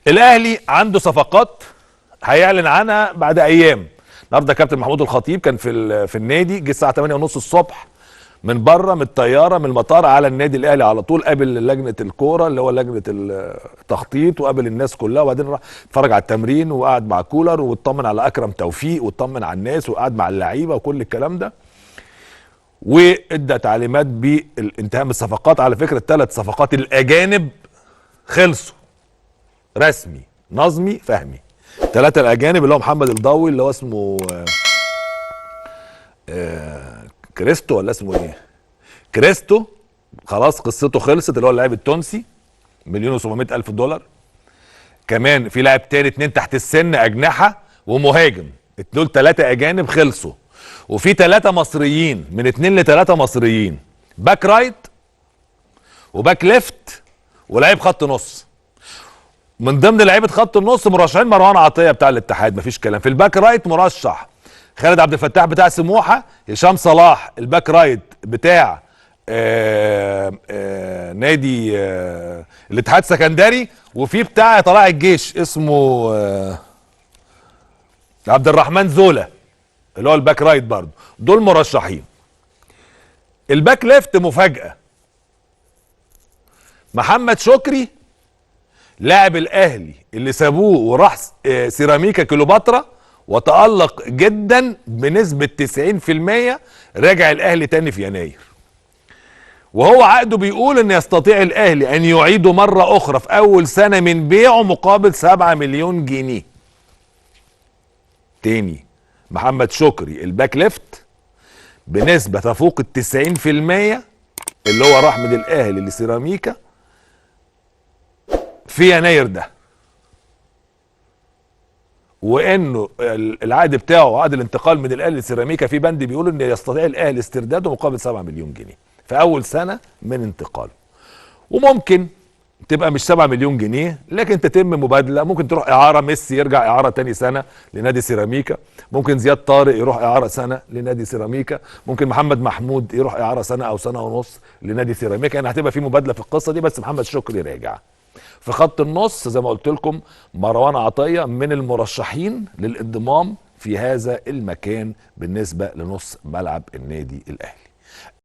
الاهلي عنده صفقات هيعلن عنها بعد ايام. النهارده كابتن محمود الخطيب كان في النادي، جه الساعة 8:30 الصبح من بره، من الطيارة، من المطار على النادي الاهلي على طول، قابل لجنة الكورة اللي هو لجنة التخطيط، وقابل الناس كلها، وبعدين راح اتفرج على التمرين وقعد مع كولر واطمن على اكرم توفيق واطمن على الناس وقعد مع اللعيبة وكل الكلام ده، وادى تعليمات بالانتهاء من الصفقات. على فكرة الثلاث صفقات الاجانب خلصوا رسمي، نظمي فهمي. ثلاثة الاجانب اللي هو محمد الضوي اللي هو اسمه كريستو ولا اسمه ايه؟ كريستو، خلاص قصته خلصت، اللي هو اللاعب التونسي 1,700,000 دولار. كمان في لاعب تاني، 2 تحت السن، اجنحة ومهاجم، دول 3 اجانب خلصوا. وفي 3 مصريين، من 2 ل3 مصريين، back right و back left ولاعيب خط نص. من ضمن لعيبة خط النص مرشحين مروان عطية بتاع الاتحاد، مفيش كلام. في ال back right مرشح خالد عبد الفتاح بتاع سموحه، هشام صلاح ال back right بتاع نادي الاتحاد سكندري، وفي بتاع طلائع الجيش اسمه عبد الرحمن زولا اللي هو ال back right برضه، دول مرشحين. ال back left مفاجأة، محمد شكري لاعب الاهلي اللي سابوه وراح سيراميكا كليوباترا وتألق جدا بنسبة 90%، راجع الاهلي تاني في يناير، وهو عقده بيقول ان يستطيع الاهلي ان يعيده مرة اخرى في اول سنة من بيعه مقابل 7 مليون جنيه. تاني، محمد شكري ال back left بنسبة تفوق 90% اللي هو راح من الاهلي لسيراميكا في يناير ده، وانه العقد بتاعه، عقد الانتقال من الاهلي لسيراميكا، في بند بيقول ان يستطيع الاهلي استرداده مقابل 7 مليون جنيه في اول سنة من انتقاله. وممكن تبقى مش 7 مليون جنيه، لكن تتم مبادلة، ممكن تروح اعاره، ميسي يرجع اعاره تاني سنة لنادي سيراميكا، ممكن زياد طارق يروح اعاره سنة لنادي سيراميكا، ممكن محمد محمود يروح اعاره سنة او سنة ونص لنادي سيراميكا. يعني هتبقى في مبادلة في القصة دي، بس محمد شكري راجع. في خط النص زي ما قلت لكم مروان عطية من المرشحين للانضمام في هذا المكان بالنسبة لنص ملعب النادي الاهلي.